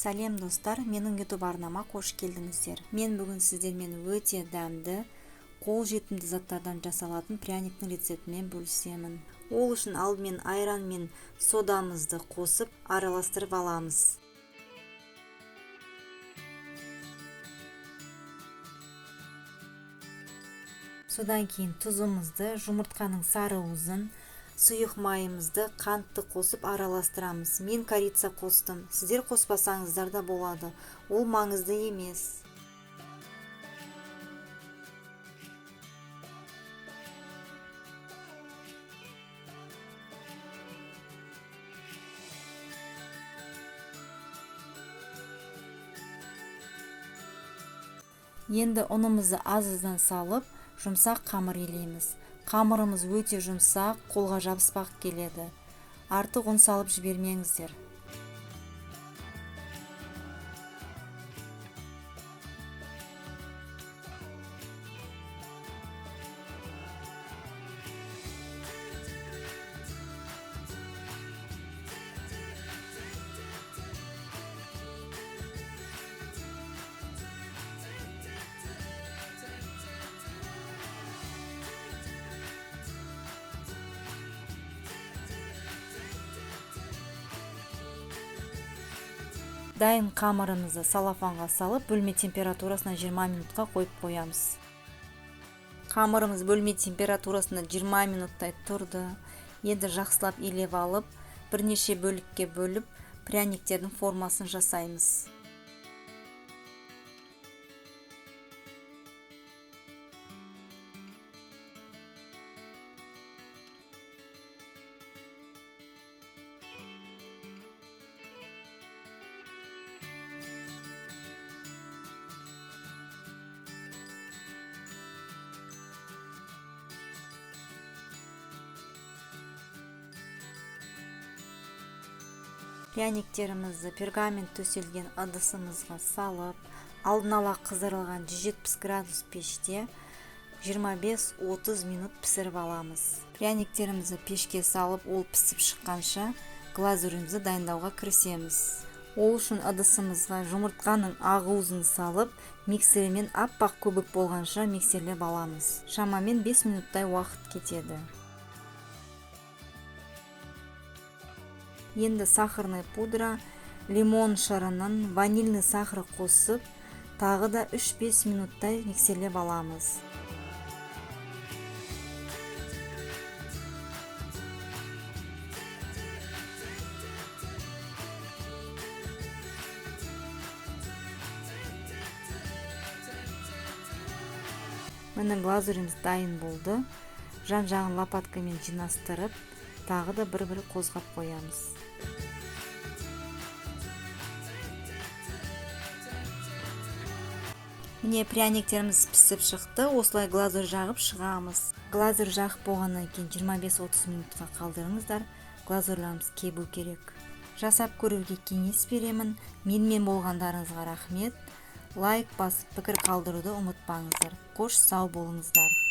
Сәлем, достар! Менің YouTube арнама қош келдіңіздер. Мен бүгін сіздермен өте дәмді, қолжетімді заттардан жасалатын пряниктің рецептімен бөлісемін. Ол үшін алдымен айран мен содамызды қосып, араластырып аламыз. Содан кейін тұзымызды, жұмыртқаның сары уызын, сұйық майымызды, қантты қосып араластырамыз. Мен корица қостым, сіздер қоспасаңыздар да болады, ол маңызды емес. Енді ұнымызды аз-аздан салып, жұмсақ қамыр илейміз. Қамырымыз өте жұмсақ, қолға жабыспақ келеді. Артық ұн салып жібермеңіздер. Дайын қамырымызды салафанға салып, бөлме температурасына 20 минутқа қойып қоямыз. Қамырымыз бөлме температурасында 20 минуттай тұрды. Енді жақсылап илеп алып, бірнеше бөлікке бөліп, пряниктердің формасын жасаймыз. Пряниктерімізді пергамент төселген ыдысымызға салып, алдын ала қыздырылған 170 градус пеште 25-30 минут пісіріп аламыз. Пряниктерімізді пешке салып, ол пісіп шыққанша глазурімізді дайындауға кірісеміз. Ол үшін ыдысымызға жұмыртқаның ақ уызын салып, миксермен аппақ көбік болғанша миксерлеп аламыз. Шамамен 5 минуттай уақыт кетеді. Енді сахарный пудра, лимон шырынын, ванильный сахар қосып, тағы да 3-5 минуттай миксерлеп аламыз. Міне, глазуріміз дайын болды. Жан-жағын лопаткамен жинастырып, тағы да бір-бір қозғап қоямыз. Міне, пряниктеріміз пісіп шықты. Осылай глазурь жағып шығамыз. Глазурь жағып болғаннан кейін 25-30 минутқа қалдырыңыздар. Глазурьларымыз кебу керек. Жасап көруге кеңес беремін. Менімен болғандарыңызға рахмет. Лайк басып, пікір қалдыруды ұмытпаңыздар. Қош, сау болыңыздар.